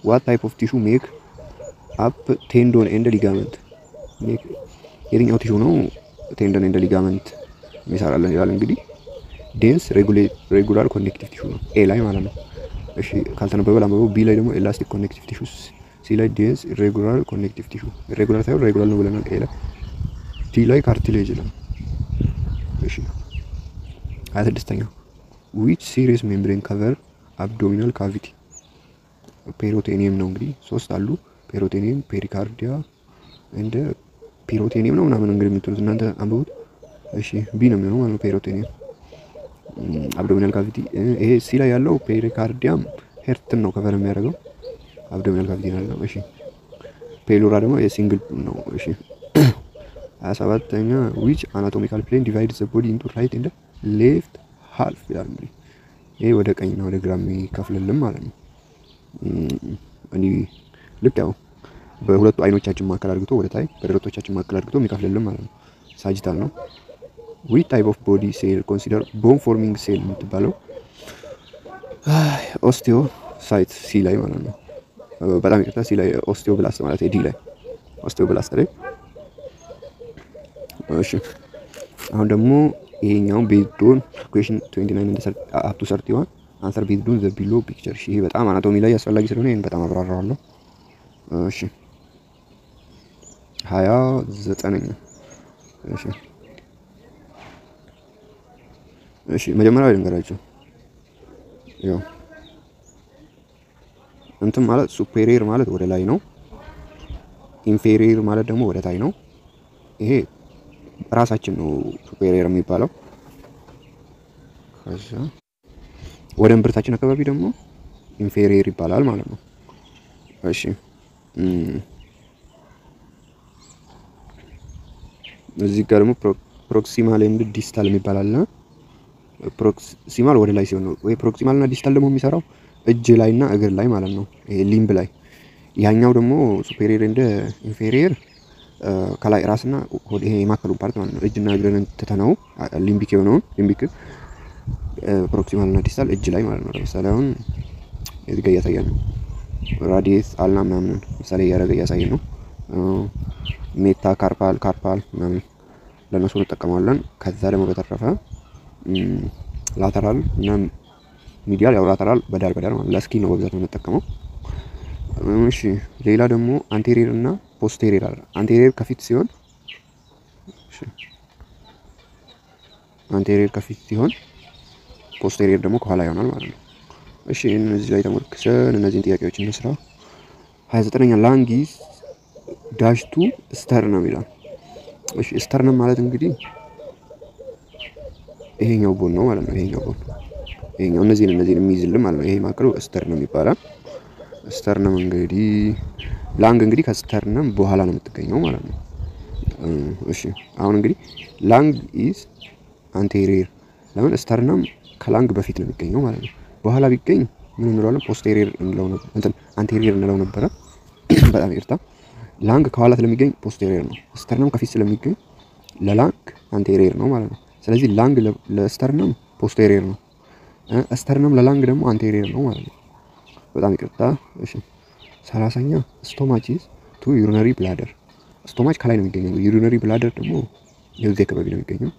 What type of tissue make up tendon and ligament? የትኛው tissue ነው tendon and ligament የሚሰራለን ይላል። እንግዲህ dense regular connective tissue ነው A ላይ ማለት ነው። እሺ ካልተነበበ ላንብበው። B ላይ ደግሞ elastic connective tissue፣ C ላይ dense irregular connective tissue፣ irregular ሳይሆን regular ነው ብለናል A ላይ። D ላይ cartilage ነው። እሺ 26ኛ፣ which serous membrane cover abdominal cavity? Peritoneum ነው። እንግዲህ ሶስት አሉ፣ peritoneum፣ pericardia and peritoneum ነው ምናምን እንግዲህ የምትሉት እናንተ አንብቡት። እሺ B ነው የሚሆነው ማለት ነው peritoneum abdominal cavity። ይሄ C ላይ ያለው pericardium heart ን ነው cover የሚያደርገው፣ abdominal cavity ነው። እሺ pleura ደግሞ የ single ነው። እሺ 27ኛ፣ which anatomical plane divide the body into right and left half ይላል። እንግዲህ ይሄ ወደ ቀኝና ወደ ግራ የሚከፍልልን ማለት ነው። እንዲህ ልክ ያው በሁለቱ አይኖቻችን መካከል አድርግቶ ወደ ታይ በደረቶቻችን መካከል አድርግቶ የሚከፍልልን ማለት ነው። Sagittal ነው። Which type of body cell consider bone forming cell የምትባለው? Osteocyte C ላይ ማለት ነው። በጣም ይቅርታ፣ C ላይ osteoblast ማለት D ላይ osteoblast ላይ። እሺ አሁን ደግሞ ይሄኛውን based on question 29 and up to 31, answer based on the below picture። እሺ ይሄ በጣም anatomy ላይ አስፈላጊ ስለሆነ ይሄን በጣም አብራራዋለሁ። እሺ 29ኛ። እሺ መጀመሪያ ልንገራችሁ፣ ያው እንትን ማለት superior ማለት ወደ ላይ ነው። Inferior ማለት ደግሞ ወደ ታች ነው። ይሄ ራሳችን ነው superior የሚባለው። ከዛ ወደ እምብርታችን አካባቢ ደግሞ inferior ይባላል ማለት ነው። እሺ እዚህ ጋር ደግሞ proximal and distal የሚባል አለ። Proximal ወደ ላይ ሲሆን ነው ወይ proximal እና distal ደግሞ የሚሰራው እጅ ላይ እና እግር ላይ ማለት ነው። ይሄ limb ላይ። ያኛው ደግሞ superior and inferior ከላይ ራስና ሆድ ይሄ የማከሉ part ማለት ነው። እጅና እግርን ትተነው limbic የሆነውን limbic proximal እና distal እጅ ላይ ማለት ነው። ለምሳሌ አሁን እዚህ ጋር እያሳየን ነው። Radius ulna ምናምን ምሳሌ እያደረገ እያሳየን ነው። Metacarpal፣ carpal ምናምን ለእነሱ እንጠቀመዋለን። ከዛ ደግሞ በተረፈ lateral እና medial፣ ያው lateral በዳር በዳር ማለት ለ skin ነው በብዛት የምንጠቀመው። እሺ ሌላ ደግሞ anterior እና posterior አለ። Anterior ከፊት ሲሆን፣ እሺ anterior ከፊት ሲሆን posterior ደግሞ ከኋላ ይሆናል ማለት ነው። እሺ እነዚህ ላይ ተመርክሰን እነዚህን ጥያቄዎች እንስራ። 29ኛ፣ lung is dash to sternum ይላል። እሺ sternum ማለት እንግዲህ ይሄኛው bone ነው ማለት ነው። ይሄኛው bone ይሄኛው እነዚህን የሚይዝልን ማለት ነው። ይሄ ማዕከሉ sternum ይባላል። Sternum እንግዲህ lung እንግዲህ ከ sternum በኋላ ነው የምትገኘው ማለት ነው። እሺ አሁን እንግዲህ lung is anterior፣ ለምን sternum ከ lung በፊት ነው የሚገኘው ማለት ነው። በኋላ ቢገኝ ምን እንለዋለን? Posterior እንለው ነበር፣ እንትን anterior እንለው ነበረ። በጣም ይቅርታ። Lung ከኋላ ስለሚገኝ posterior ነው። Sternum ከፊት ስለሚገኝ ለ lung anterior ነው ማለት ነው። ስለዚህ lung ለ sternum posterior ነው። Sternum ለ lung ደግሞ anterior ነው ማለት ነው። በጣም ይቅርታ። እሺ 30ኛ፣ stomach is to urinary bladder። Stomach ከላይ ነው የሚገኘው። Urinary bladder ደግሞ የዚህ አካባቢ ነው የሚገኘው።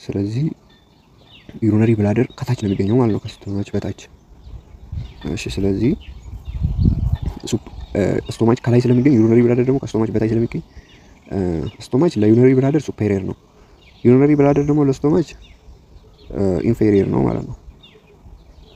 ስለዚህ urinary bladder ከታች ነው የሚገኘው ማለት ነው፣ ከ stomach በታች። እሺ ስለዚህ stomach ከላይ ስለሚገኝ urinary bladder ደግሞ ከ stomach በታች ስለሚገኝ stomach ለ urinary bladder superior ነው። Urinary bladder ደግሞ ለ stomach inferior ነው ማለት ነው።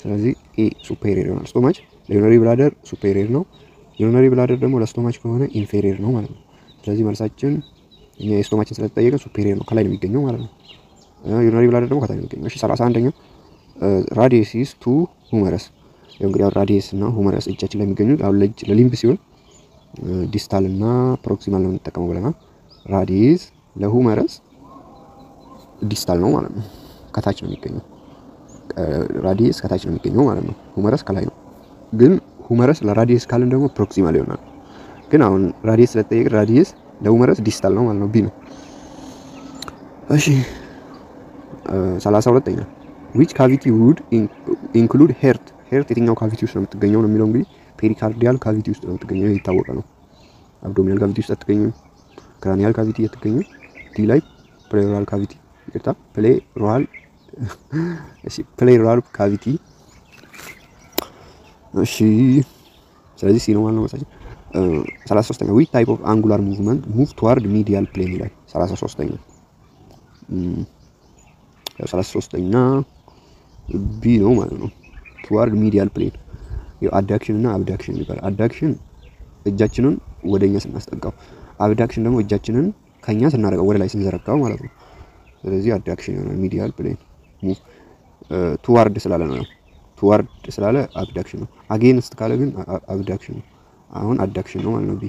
ስለዚህ A superior ይሆናል። Stomach ለ urinary bladder superior ነው። Urinary bladder ደግሞ ለ stomach ከሆነ inferior ነው ማለት ነው። ስለዚህ መልሳችን እኛ የ stomach ን ስለተጠየቀ superior ነው፣ ከላይ ነው የሚገኘው ማለት ነው። Urinary bladder ደግሞ ከታች ነው የሚገኘው። እሺ 31ኛ፣ radius is to humerus። ያው እንግዲህ radius እና humerus እጃችን ላይ የሚገኙት አሁን ለእጅ ለ limb ሲሆን distal እና proximal ነው የምንጠቀመው ብለናል። Radius ለ humerus distal ነው ማለት ነው። ከታች ነው የሚገኘው። Radius ከታች ነው የሚገኘው ማለት ነው። Humerus ከላይ ነው። ግን humerus ለ radius ካልን ደግሞ proximal ይሆናል። ግን አሁን radius ስለተጠየቀ radius ለ humerus distal ነው ማለት ነው። B ነው። እሺ 32ኛ፣ which cavity would include heart? Heart የትኛው cavity ውስጥ ነው የምትገኘው ነው የሚለው። እንግዲህ Pericardial cavity ውስጥ ነው የምትገኘው። ይሄ የታወቀ ነው። Abdominal cavity ውስጥ አትገኝም። Cranial cavity አትገኝም። D ላይ pleural cavity፣ ይቅርታ፣ pleural፣ እሺ፣ pleural cavity። እሺ፣ ስለዚህ C ነው ማለት ነው መልሳችን። 33ኛ፣ which type of angular movement move toward medial plane ይላል። 33ኛ፣ ያው 33ኛ B ነው ማለት ነው። Toward medial plane ያው adduction እና abduction ይባላል። Adduction እጃችንን ወደኛ ስናስጠጋው፣ abduction ደግሞ እጃችንን ከኛ ስናረቀው፣ ወደ ላይ ስንዘረጋው ማለት ነው። ስለዚህ adduction ይሆናል። Medial plane move toward ስላለ ነው። Toward ስላለ abduction ነው። Against ካለ ግን abduction ነው። አሁን adduction ነው ማለት ነው። B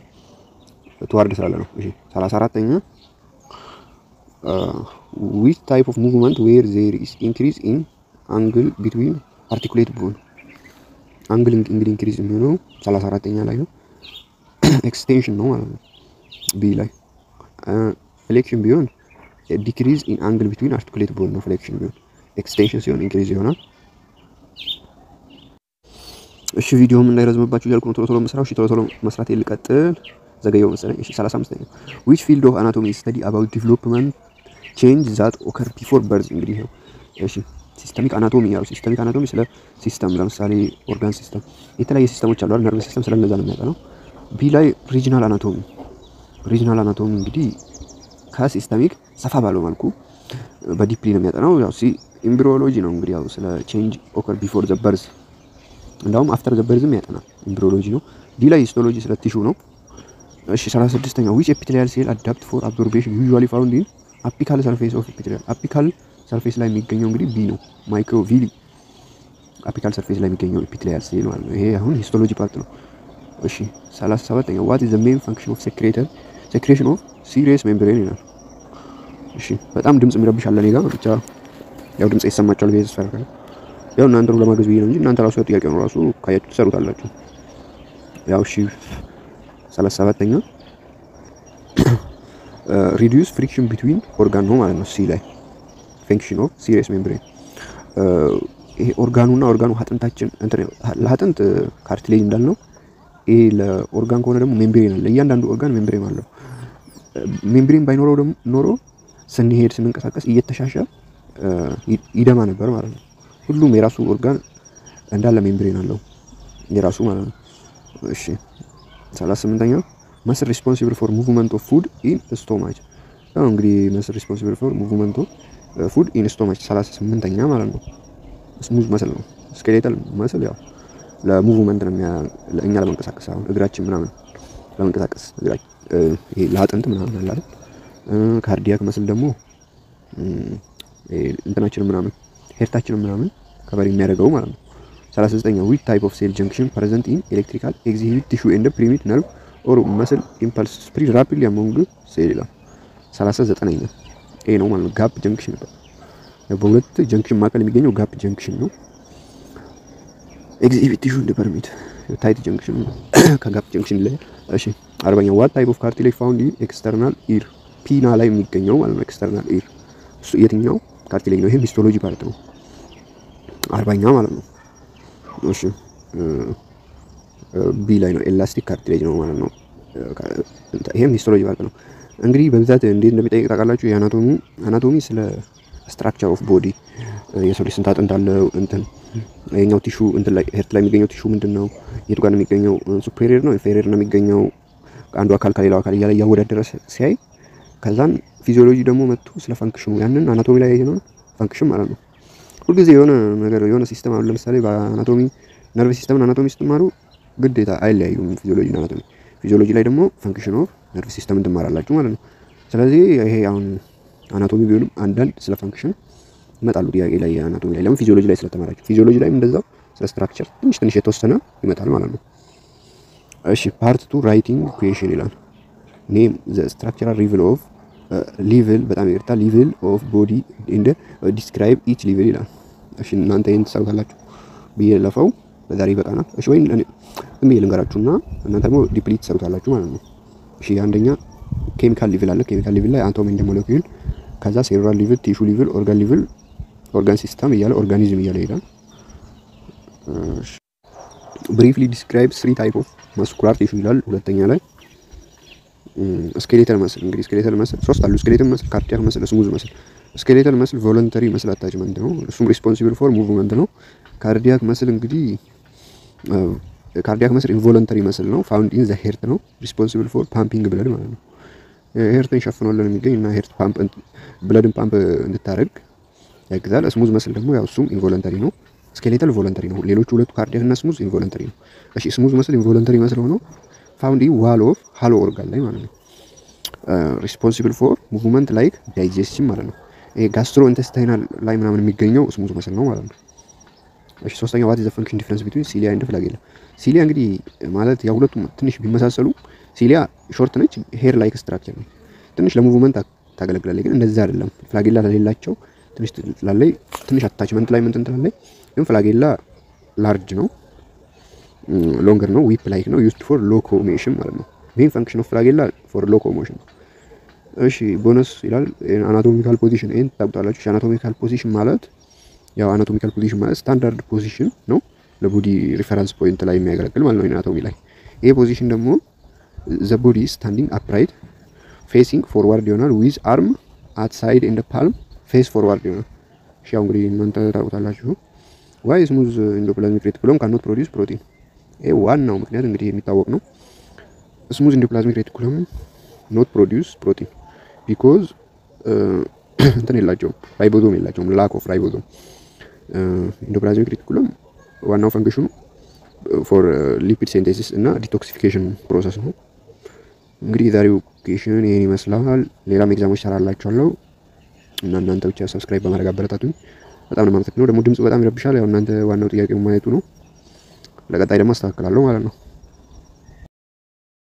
toward ስላለ ነው። እሺ፣ 34ኛ፣ which type of movement where there is increase in angle between articulate bone? Angle እንግዲህ increase የሚሆነው 34ኛ ላይ ነው። Extension ነው ማለት ነው። B ላይ። Flexion ቢሆን decrease in angle between articulate bone ነው flexion ቢሆን። Extension ሲሆን increase ይሆናል። እሺ፣ ቪዲዮም እንዳይረዝምባችሁ እያልኩ ነው ቶሎ ቶሎ መስራው። እሺ፣ ቶሎ ቶሎ መስራት ልቀጥል፣ ዘገየው መሰለኝ። እሺ፣ 35ኛ፣ which field of anatomy study about development change that occur before birth? እንግዲህ ነው። እሺ፣ systemic anatomy። ያው systemic anatomy ስለ system፣ ለምሳሌ organ system፣ የተለያየ system ኦች አሉ አይደል? Nerve system፣ ስለነዛ ነው የሚያጠናው። B ላይ regional anatomy። Regional anatomy እንግዲህ ከ systemic ሰፋ ባለው መልኩ በ deeply ነው የሚያጠናው። ያው C embryology ነው እንግዲህ፣ ያው ስለ change occur before the birth፣ እንዳውም after the birth ም ያጠናል፣ embryology ነው። D ላይ histology ስለ tissue ነው። እሺ፣ 36ኛ፣ which epithelial cell adapt for absorption usually found in apical surface of epithelial? Apical surface ላይ የሚገኘው እንግዲህ B ነው። Microvilli apical surface ላይ የሚገኘው epithelial cell ማለት ነው። ይሄ አሁን histology part ነው። እሺ፣ 37ኛ፣ what is the main function of secretion of serous membrane ይላል። እሺ፣ በጣም ድምጽ የሚረብሽ አለ እኔ ጋር፣ ብቻ ያው ድምጽ ይሰማቸዋል ብዬ ተስፋ አደርጋለሁ። ያው እናንተ ነው ለማገዝ ብዬ ነው እንጂ እናንተ ራሱ ጥያቄ ነው ራሱ ካያችሁ ትሰሩታላችሁ። ያው እሺ፣ 37ኛ reduce friction between organ ነው ማለት ነው። C ላይ function of serous membrane ይሄ organ ኑና organ ኑ አጥንታችን እንትን ለአጥንት cartilage እንዳልነው ይሄ ለኦርጋን ከሆነ ደግሞ membrane አለ። እያንዳንዱ organ membrane አለው። Membrane ባይኖረው ደግሞ ኖሮ ስንሄድ ስንንቀሳቀስ እየተሻሸ ይደማ ነበር ማለት ነው። ሁሉም የራሱ ኦርጋን እንዳለ membrane አለው የራሱ ማለት ነው። እሺ፣ 38ኛው፣ muscle responsible for movement of food in stomach። ያው እንግዲህ muscle responsible for movement of food in stomach 38ኛ ማለት ነው። Smooth muscle ነው። Skeletal muscle ያው ለ movement ነው፣ ለእኛ ለመንቀሳቀስ፣ አሁን እግራችን ምናምን ለመንቀሳቀስ፣ ይሄ ለአጥንት ምናምን አለ አይደል? Cardiac muscle ደግሞ እንትናችንን ምናምን heart ኣችንን ምናምን cover የሚያደርገው ማለት ነው። 39፣ which type of cell junction present in electrical exhibit tissue and permit nerve or muscle impulse spread rapidly among cell ይላል። 39ኛ A ነው ማለት ነው። Gap junction ይባላል። በሁለት junction መካከል የሚገኘው gap junction ነው። Exhibit tissue and permit tight junction ከ gap junction ይለያል። እሺ፣ 40ኛ፣ what type of cartilage found in external ear? Pinna ላይ የሚገኘው ማለት ነው። External ear እሱ የትኛው cartilage ነው? ይሄም histology part ነው። 40ኛ ማለት ነው። እሺ፣ B ላይ ነው። Elastic cartilage ነው ማለት ነው። ይሄም histology part ነው። እንግዲህ በብዛት እንዴት እንደሚጠይቅ ታውቃላችሁ? የ anatomy ስለ structure of body፣ የሰው ልጅ ስንት አጥንት አለው፣ እንትን ይሄኛው tissue እንትን ላይ heart ላይ የሚገኘው tissue ምንድን ነው? የቱ ጋር ነው የሚገኘው? Superior ነው inferior ነው የሚገኘው? አንዱ አካል ከሌላው አካል እያለ እያወዳደረ ሲያይ፣ ከዛን physiology ደግሞ መጥቶ ስለ function ኑ ያንን anatomy ላይ ያየነውን function ማለት ነው። ሁልጊዜ የሆነ ነገር የሆነ system አሁን ለምሳሌ በ anatomy nerve system ን anatomy ስትማሩ ግዴታ አይለያዩም physiology እና anatomy። Physiology ላይ ደግሞ function of nerve system ትማራላችሁ ማለት ነው። ስለዚህ ይሄ አሁን anatomy ቢሆንም አንዳንድ ስለ function ይመጣሉ ጥያቄ ላይ anatomy ላይ፣ ለምን? Physiology ላይ ስለተማራችሁ። Physiology ላይም እንደዛው ስለ structure ትንሽ ትንሽ የተወሰነ ይመጣል ማለት ነው። እሺ፣ part two writing question ይላል። Name the structural level of level፣ በጣም ይቅርታ፣ level of body and describe each level ይላል። እሺ፣ እናንተ ይሄን ትሰሩታላችሁ ብዬ ለፈው ለዛሬ ይበቃናል። እሺ፣ ወይ ዝም ብዬ ልንገራችሁና እናንተ ደግሞ deeply ትሰሩታላችሁ ማለት ነው። እሺ፣ አንደኛ chemical level አለ። Chemical level ላይ atom and molecule፣ ከዛ cellular level፣ tissue level፣ organ level፣ organ system እያለ organism እያለ ይሄዳል። Briefly describe three type of muscular tissue ይላል። ሁለተኛ ላይ skeletal muscle፣ እንግዲህ skeletal muscle ሶስት አሉ። Skeletal muscle፣ cardiac muscle፣ smooth muscle። Skeletal muscle voluntary muscle attachment ነው። እሱም responsible for movement ነው። Cardiac muscle እንግዲህ cardiac muscle involuntary muscle ነው። Found in the heart ነው። Responsible for pumping blood ማለት ነው። Heart ን ሸፍኖልን የሚገኝ እና heart pump blood ን pump እንድታደርግ ያግዛል። Smooth muscle ደግሞ ያው እሱም involuntary ነው። Skeletal voluntary ነው። ሌሎቹ ሁለቱ cardiac እና smooth involuntary ነው። እሺ፣ smooth muscle involuntary muscle ሆኖ found in wall of hollow organ ላይ ማለት ነው። Responsible for movement like digestion ማለት ነው። ይሄ gastrointestinal ላይ ምናምን የሚገኘው smooth muscle ነው ማለት ነው። እሺ፣ ሶስተኛው፣ what is the function difference between cilia and flagella? Cilia እንግዲህ ማለት ያው ሁለቱም ትንሽ ቢመሳሰሉ cilia short ነች፣ hair like structure ነው። ትንሽ ለ movement ታገለግላለች፣ ግን እንደዛ አይደለም። Flagella ለሌላቸው ትንሽ ትላለች፣ ትንሽ attachment ላይ ምንትን ትላለች። ግን flagella large ነው፣ longer ነው፣ whip like ነው፣ used for locomotion ማለት ነው። Main function of flagella for locomotion ነው። እሺ፣ ቦነስ ይላል anatomical position፣ ይሄን ታውቁታላችሁ። Anatomical position ማለት ያው anatomical position ማለት standard position ነው፣ ለ body reference point ላይ የሚያገለግል ማለት ነው anatomy ላይ። ይሄ position ደግሞ the body standing upright, facing forward ይሆናል፣ with arm at side and palm face forward ይሆናል። እሺ፣ ያው እንግዲህ እናንተ ታውቁታላችሁ። ዋይ ስሙዝ ኢንዶፕላዝሚክ ሬቲኩለም ካኖት ፕሮዲውስ ፕሮቲን? ይሄ ዋናው ምክንያት እንግዲህ የሚታወቅ ነው። Smooth endoplasmic reticulum not produce protein because እንትን የላቸውም፣ ribosome የላቸውም። Lack of ribosome። Endoplasmic reticulum ዋናው function ኑ for lipid synthesis እና detoxification process ነው። እንግዲህ የዛሬው question ይህን ይመስላል። ሌላም exam ኦች ሰራላችኋለሁ እና እናንተ ብቻ subscribe በማድረግ አበረታቱኝ። በጣም ነው የማመሰግነው። ደግሞ ድምፁ በጣም ይረብሻል። ያው እናንተ ዋናው ጥያቄው ማየቱ ነው። ለቀጣይ ደግሞ አስተካክላለሁ ማለት ነው።